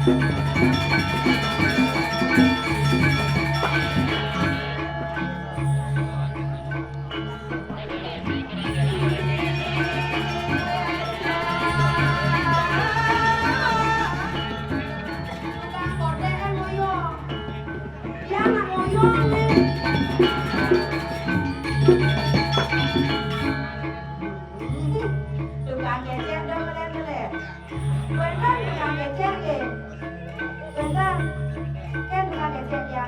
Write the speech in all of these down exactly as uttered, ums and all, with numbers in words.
Tukang kode kan ngoyo. Dia nak ngoyo nih. Tukang kecek dong, lem, lem. Bener tukang kecek, eh. Bener. Kan tukang kecek ya.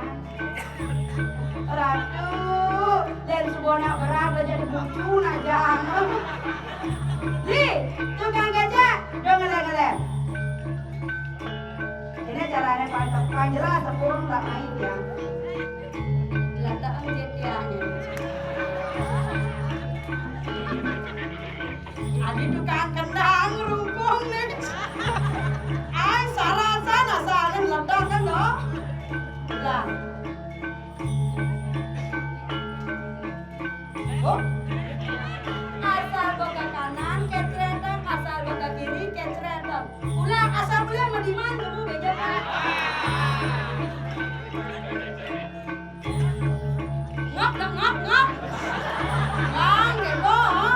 Ratu, dan sebuah nak berat udah jadi bucu, nak jangan. Di, tukang kecek, dong, lem, lem. Ini caranya paling, paling jelas, sepuluh tak main ya. Letak aja tiangnya. Adi tukang kendang rungkung nih. Ai, sarasan asalnya meledak kan, loh. Lah. Oh. Asal baka kanan, kecreteng, asal baka kiri, kecreteng. Ulah, asal boleh madiman kamu beja kan. Ngap, ngap, ngap, ngap. Bang, kepo, ha?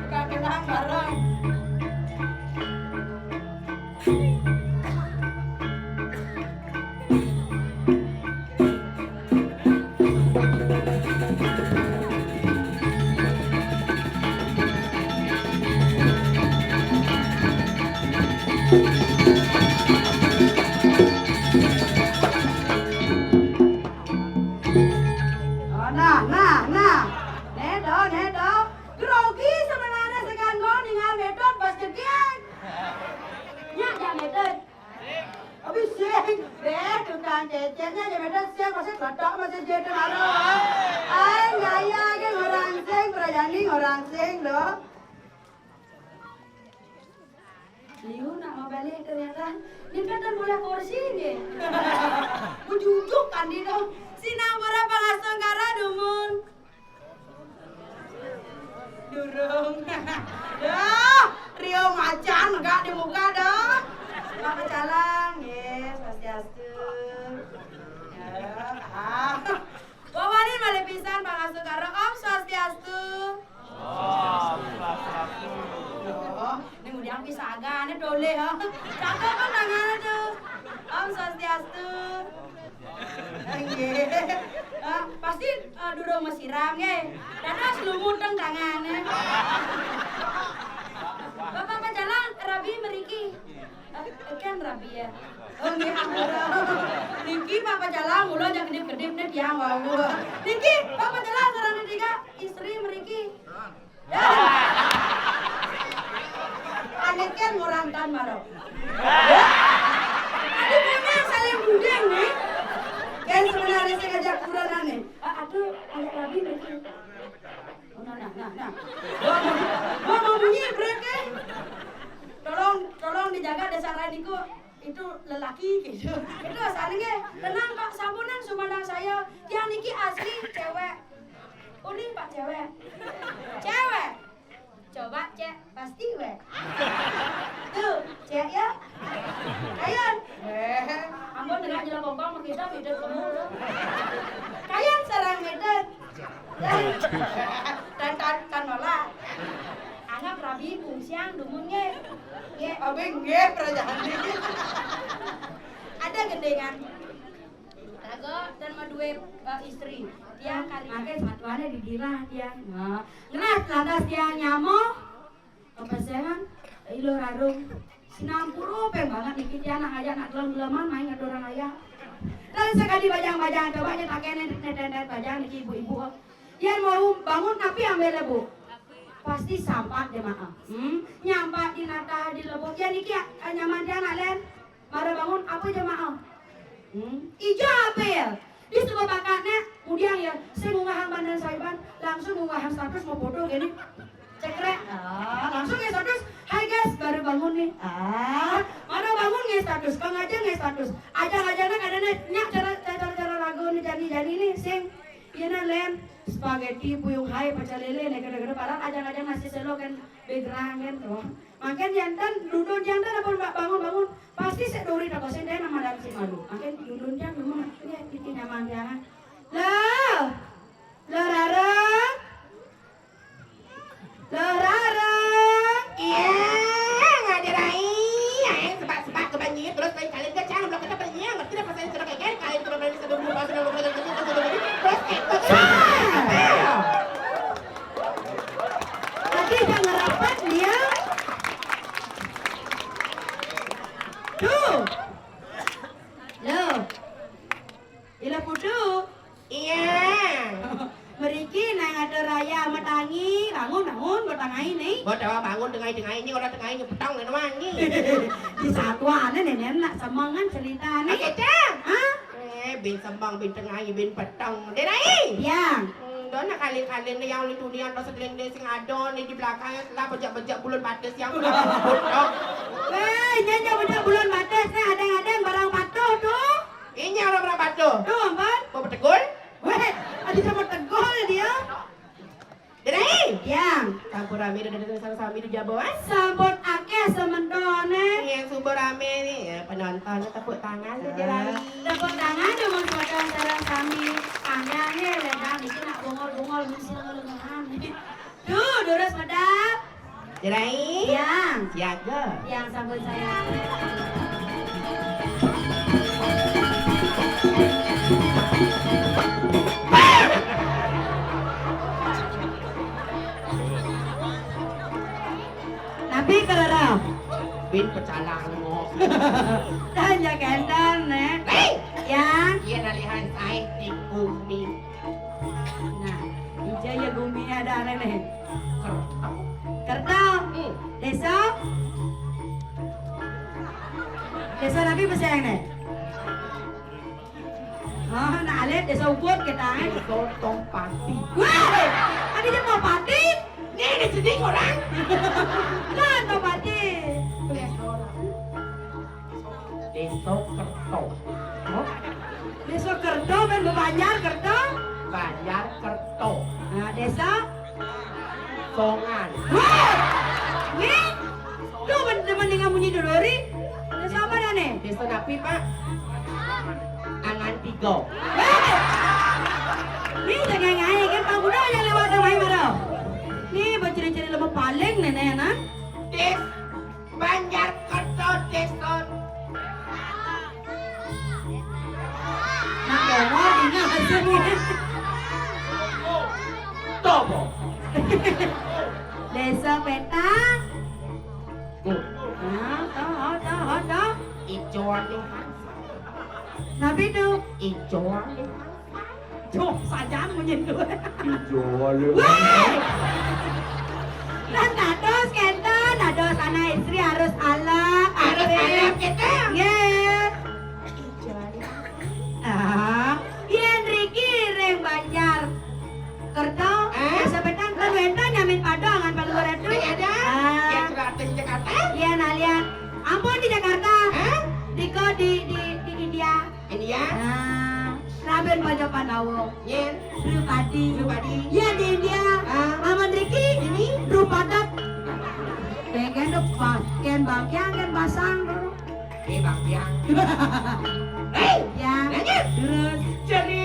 Bukan kenang bareng. Oh, nah, nah, nah. Nedo, nedo. Grogi sebenarnya segan go ningal metod pas jegian. Nya, nya metod. Abis sing, deh, tukang keceknya nya metod sing, masih ledak, masih jadi baru. Ai, gaya ke orang sing, berani orang sing, loh. Liu nak mau balik ternyata. Ni kan dah mulai kursi ni. Bujujuk kan dia tu. Sina berapa ngasang kara dumun? Durung. Dah, Rio macan gak di muka dah. Bapak Calang, yes, swastiastu. Ya, ah. Bawa ni malih pisan pangasuh karo Om Swastiastu. Oh, ini udah bisa agak, ini doleh, ha. Cakep kan tangannya tuh. Om Swastiastu. Nggih. Eh, pasti, eh, durung mesiram, nggih. Dados lumuteng tangane. Bapak Pacalang, rabi mriki. Eh, kan rabi ya. Oh, nggih, ampun. Niki Bapak Pacalang, kula aja kedip-kedip nih tiang wau. Niki Bapak Pacalang sareng tiga istri mriki. Ane kan ngurantan maro. Aduh, memang saling budeng nih. Kan sebenarnya saya ngajak kuranane. Ah, aduh, anak rabi mriki. Oh, nah, nah, nah, nah. Gua mau, gua mau bunyi break, eh. Tolong, tolong dijaga desa lain niku. Itu lelaki gitu. Itu asalnya nggih. Tenang, Pak, sampunan sumandang saya. Tiang niki asli cewek. Uning, Pak, cewek. Cewek. Coba cek, pasti weh. Tuh, cek ya. Ayo. Eh, ampun, dengan jela bongkong begitu, hidup kamu. Kayan sareng medek. Dan, dan, dan nolak. Anggap rabi bungsiang dumun nggih. Nggih. Abang nggih kerajaan ini. Ada gendengan. Raga dan madue, eh, istri. Dia kali makai satuannya di dirah dia. Nah, ngeras lantas dia nyamo. Kepesengan, ilo rarung. Sinampura peng banget niki tiang nak ngajak nak gelem-geleman main ada orang ayah. Dan sekali bajang-bajang, coba nya tak kena neten-neten bajang niki ibu-ibu. Yen mau bangun tapi ambil lebu. Pasti sampat jemaah. Hmm? Nyampat di nata di lebu. Yen niki, eh, nyaman tiang nak len. Mara bangun, apa jemaah? Hmm? Ija apa ya? Di sebab bakatnya, kemudian ya, saya ngunggahang bandan saiban, langsung ngunggahang status mau foto gini. Cekrek. Ah, langsung ya status. "Hai guys, baru bangun nih." Ah, mara bangun nge status, pengajian nge status. Aja-aja nak ada nih, nyak cara, cara, cara lagu nih, jadi Spaghetti, puyung hai, pecel lele, né, gedé-gedé, padahal ajang-ajang nasi selo kan, begerang kan, tuh. Mangkén janten, dudun janten, apa mbak bangun-bangun, pasti sék duri toko sing deh nama dan si malu. Mangkén dudun jang, dudun, ya, titi nyaman jangan. Lah, lah rarang, lah rarang. Iya, ngajar ai. Ai, sebak-sebak ke banjir, terus lain kali ke cang, blok kita pergi, ngerti dah pasal sudah kayak kali, terus lain sudah berubah, sudah berubah, terus, terus, terus, terus, terus, terus, Tapi jangan rapat dia. Tuh. Loh. Ila putu. Iya. Mriki nang ada raya metangi, bangun, bangun, metangai nih. Mbok dewa bangun, dengai-dengai ini, ora dengai ini, petang, ini wangi. Di satuane nenek nak semengan ceritane. Oke, Cang. Hah? Eh, bin semeng, bin dengai, bin petang. Denai. Yang. Hmm, dona kali-kali nih yang di dunia, atau segeling deh sing ada nih di belakangnya, setelah bejak-bejak bulan batis yang udah potong. Weh, nyanyi bejak bulan batis nih, ada-ada barang patuh tuh. Ini orang berapa tuh? Tuh, ampun. Mau betegul? Weh, ada sama tegul dia. Denai. Yang. Sampun rame dah datang sareng sami di jaboan. Sampun akeh sementone. Yang super rame nih, ya, penonton tepuk tangan ya, Denai. Tepuk tangan dong buat sareng sami. Angel nih, ledang dikit nak bongol-bongol, musil ngelengehan. Duh, durus medap. Cerai. Yang. Siaga. Yang sampun saya. Tapi kalau bin pecalang mo. Tanya kendan, nek. Hei! Yang. Iya nalihan saya di bumi. Nah, ija ya gumi ada aneh nih. Kerto. Kerto. Hmm. Desa. Desa nabi beseng nih. Oh, nah, alit desa ubud kita. Desa Tompati. Wah, ada dia mau pati? Nih, di sini orang. Nah, Tompati. Desa Kerto. Oh? Desa Kerto, kan Banjar Kerto? Banjar Kerto. Nah, desa? Songan. Wah! Nih, tuh ben-, demen dengan bunyi dodori. Desa apa dah nih? Desa napi, Pak? Angan tiga. Wah! Nih, jangan ngai, kan Pak Budo yang lewat rumah ini, Bro. Nih, berciri-ciri lemah paling nenek, nah. Des Banjar Kerto Desa. Nah, Dongo, ini apa sih? Tobo. Desa Petang. Nah, toh, toh, toh. Ijo anu. Tapi tuh. Ijo anu. Duh, sajang munyin duwe. Ijo, lho. Weh! Lan dados kenten, dados anak istri harus alek, harus apik. Alek kita. Nggih. Ijo, lho. Ah, yen riki ring Banjar Kerto, eh? Sepetan kan wenten nyamin padha ngan paluhur adu. Ning ada? Ah. Yen sudah artis Jakarta? Yen alian. Ampun di Jakarta. Eh? Diko di, di, di India. India? Nah, Raden Bajapanawa. Yen. Drupadi. Drupadi. Ya di India. Ah. Aman Riki. Ini. Drupadat. Pengen tuh pas. Ken bangkiang, ken basang. Eh, bangkiang. Hei, ya. Lanjut. Terus. Jadi.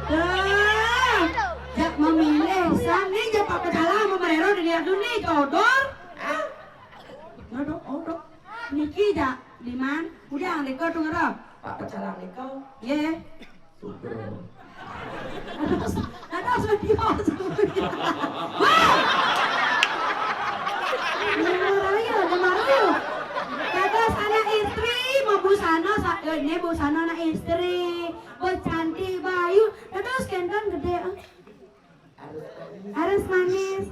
Dah, jak memilih, sani jak Pak Pecalang memerero di lihat dunia, codor. Aduh, aduh. Niki jak, di man? Udah, leko tu ngerep. Pak Pecalang leko. Ye. Sugro. Ada, ada video. Wah! Dia marah ya, dia marah ya. Dados anak istri, mau busana, sa-, eh, ini busana anak istri. Buat cantik, bayu. Dados kendang gede, ah. Harus manis.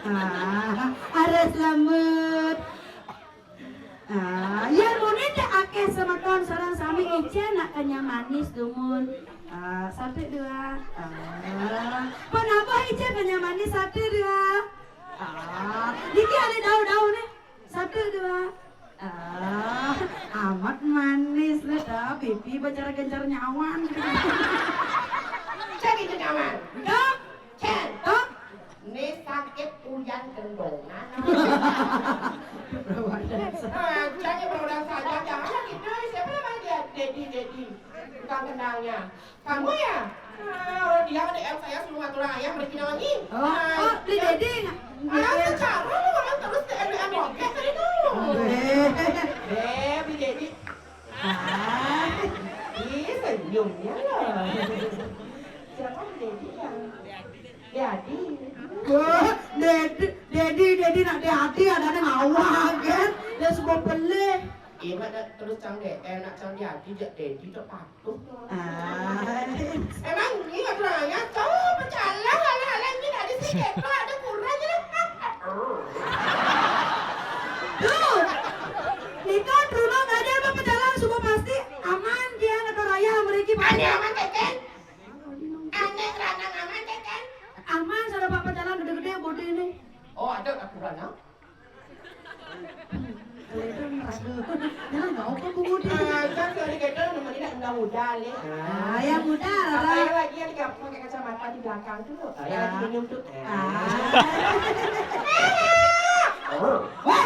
Ah, harus lembut. Ah, ya, muni teh akeh semeton sareng sami, ijen nak kenyang manis dumun. Ah, satu, dua. Ah, pun apa ijen kenyang manis, satu, dua. Ah, niki ada daun-daun nih. Satu, dua. Ah, amat manis lu dah, pipi bacara gencar nyawan. Cek itu nyawan. Dok. Cek. Dok. Ini sakit uyan kendongan. Ah, cek itu udah saja, jangan gitu. Siapa namanya dia? Dedi, Dedi. Bukan kendangnya. Kamu ya? Ah, orang dia D M saya suruh ngatur ayam berarti namanya. Oh, ah, oh, beli dia Dedi. Ah, sekarang lu orang terus D M D M oke tadi tuh. Eh. Eh, beli Dedi. Ah. Ih, senyumnya loh. Siapa beli Dedi ya? Dedi. Wah, Dedi, Dedi, Dedi nak Dedi ada ngawak kan? Dia suka pelih. Iya, mak, nak terus cang D M, nak cang Dedi, jak Dedi, cok patuh. Ah. Emang ini nggak kurangnya? Cowok pecalang, anak-anak ini nggak di sini, kok ada kurangnya deh. Tuh, Niko, rumah nggak ada apa pecalang, semua pasti aman, dia nggak tahu raya, mereka pasti. Ada aman, Teten? Aneh, lanang aman, Teten? Aman, sudah apa pecalang gede-gede, bodi ini. Oh, ada aturannya? Aduh, dia nggak apa, Bu Budi. Ah, kan kalau dikata namanya anak muda, Le. Ah, yang muda, apa lah. Yang lagi yang di kampung pakai kacamata di belakang tuh, loh. Ah, yang lagi minum tuh. Ah. Wah,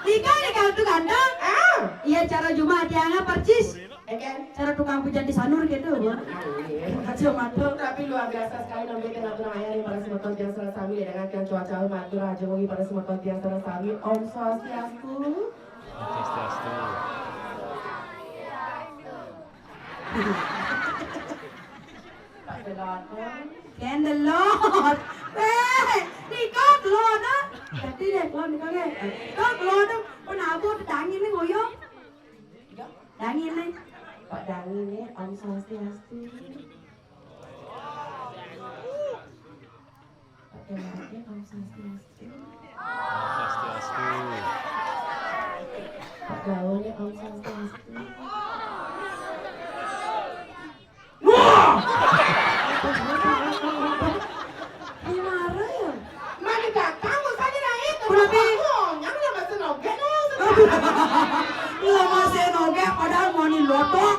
Nika nih kalau tuh ganteng. Ah. Iya, cara Jumat yang percis. Ya kan? Cara tukang pijat di Sanur gitu, Bu. Iya. Kacamata. Tapi luar biasa sekali, namanya tengah tunang ayah nih, para semeton tiang sareng sami, ya, dengan tiang cuaca matur aja wengi para semeton tiang sareng sami. Om Swastiastu. Om Swastiastu. Pak Gelodong. Kendelot. Eh, Nika gelodong. Jadi deh, kalau Nika nggih. Nika gelodong. Pun abu dangi nih ngoyong. Dangi nih. Pak Dangi nih, Om Swastiastu. Pak Dangi, Om Swastiastu. Swastiastu. Pak Gaul nih, Om Swastiastu. Wah! Gimana ya? Mana datang, usah dinaik. Kenapa? Oh, nyang udah masih noge nih, secara. Udah masih noge, padahal mau nih lotok.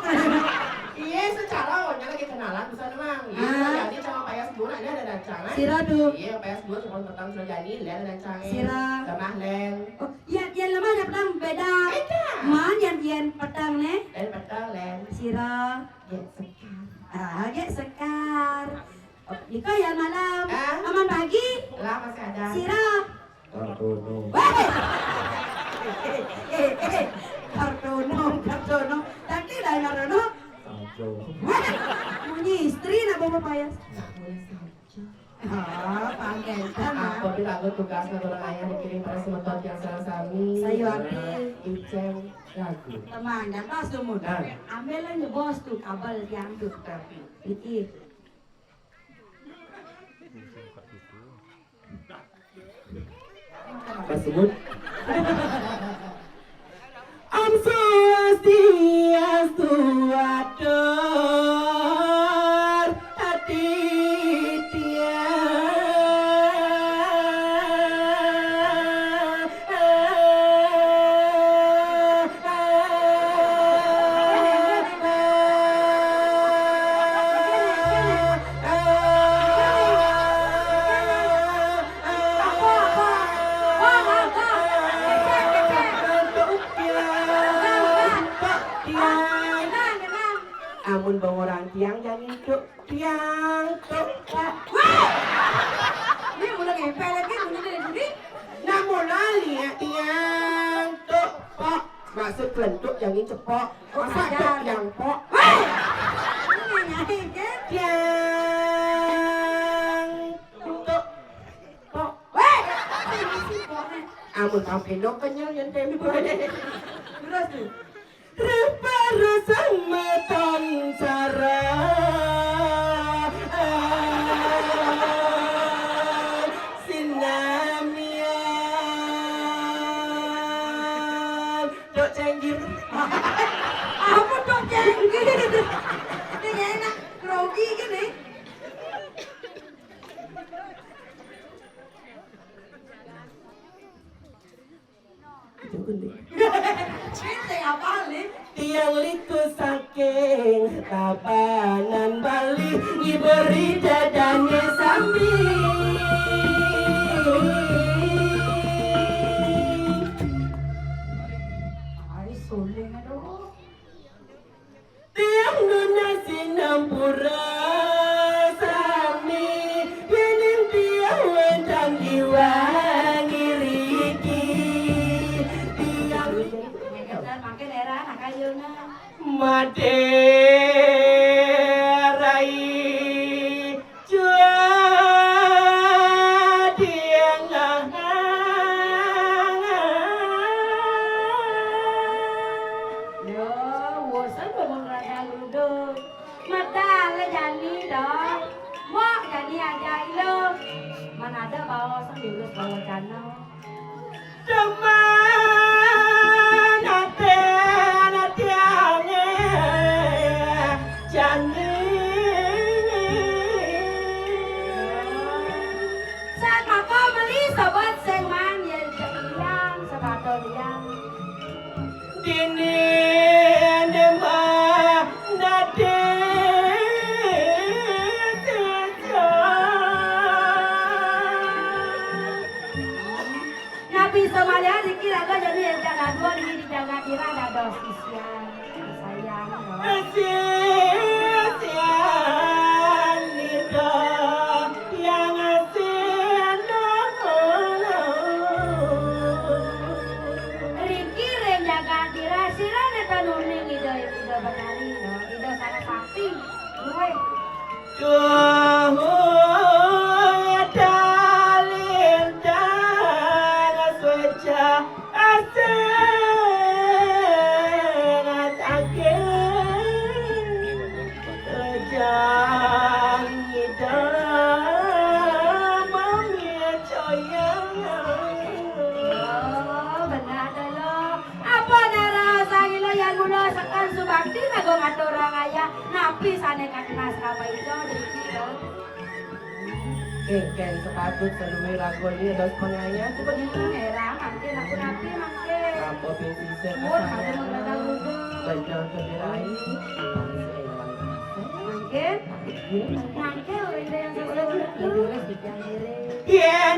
Iya, secara, oh, nyang lagi kenalan, bisa doang. Iya, ah. Jadi sama Payas Dua, ini ada rancangan. Sira tuh. Iya, Payas Dua, cuma petang sudah jadi, lihat ada rancangan. Sira. Lemah, Len. Oh, iya, iya, lemah ada petang, beda. Beda. Man, yang, yang petang nih. Len petang, Len. Sira. Gek Sekar. Ah, Gek Sekar. Oh, Nika ya malam. Ah? Aman pagi? Lah, masih ada. Sira. Kartono. Weh! Eh, eh, eh. Kartono, Kartono. Tadi lah Kartono. Sajo. Weh! Munyi. Apa ya? Nggak boleh saja. Oh, pangkenten, ah. Apa pi kanggo tugas ngaturang ayah dikiring para semeton tiang sareng sami. Sayuwakti. Icén lagu. Teman, jantos dumun. Ah. Ambil lah nyebos tuh kabel tiang tuh. Tapi. Iki. Kasebut. Om Swastiastu, atur ati tiang. Amun bongorang tiang jani tuk tiang tuk pok. Wéh! Ini mulai ngepel lagi, bunyi dari tadi. Nah, mulai lihat tiang tuk pok. Maksud kelentuk jani cepok. Kok sadar? Tiang pok. Wéh! Ini nanyain, kan? Tiang tuk pok. Wéh! Ini sih poknya. Amun sampai nok kenyal yang tempo. Terus tuh. Rupa-rupa semeton sareng sinamian. Dok cenggir. Apa dok cenggir? Ini nggak enak, grogi gini. Itu kan, Dik. Ente apa, Lik? Tiang liku saking Tabanan Bali, ngiberi dadane sami. Ai, suling, aduh. Tiang nunas sinampura sami, yening tiang wénten iwang iriki. Tiang Mangkin era anak ayuna. Madé rai jua tiang. Yo, bosan ngomong rada luduk. Medal jani dong. Mok jani aja ilo. Mana ada bawa sang diurus bawa jana. Demen até tiangé jani. Sat maka meli sobat sing man yén cek liang, sebato liang. Dini nembah nadé sejak. Napi iso malihan iki raga jani yén jaga dua niki dijaga ira dados sisian. Sayang, yo. Sisian ida yang asin. Riki ring jagat ira sira neta nuning ida ida betari, no. Ida sangat sakti. Duwe. Duh, dalintang sueca asing atake. Rejang ida mamicoyang. Oh, benar to, Lo. Apa narasa ila yan mula sekan subakti ngago ngaturang ayah? Napi sane kakenas kapa ijo driki, Lo? Kéngkén sepatut seluruh raga ini dados pangayah. Coba gitu. Hmm, era mangkin aku napi mangkin. Apa ping sisa. Mun aku mau datang dulu. Bener gembirain. Mangkin. Mangkin udah yang satu. Iya.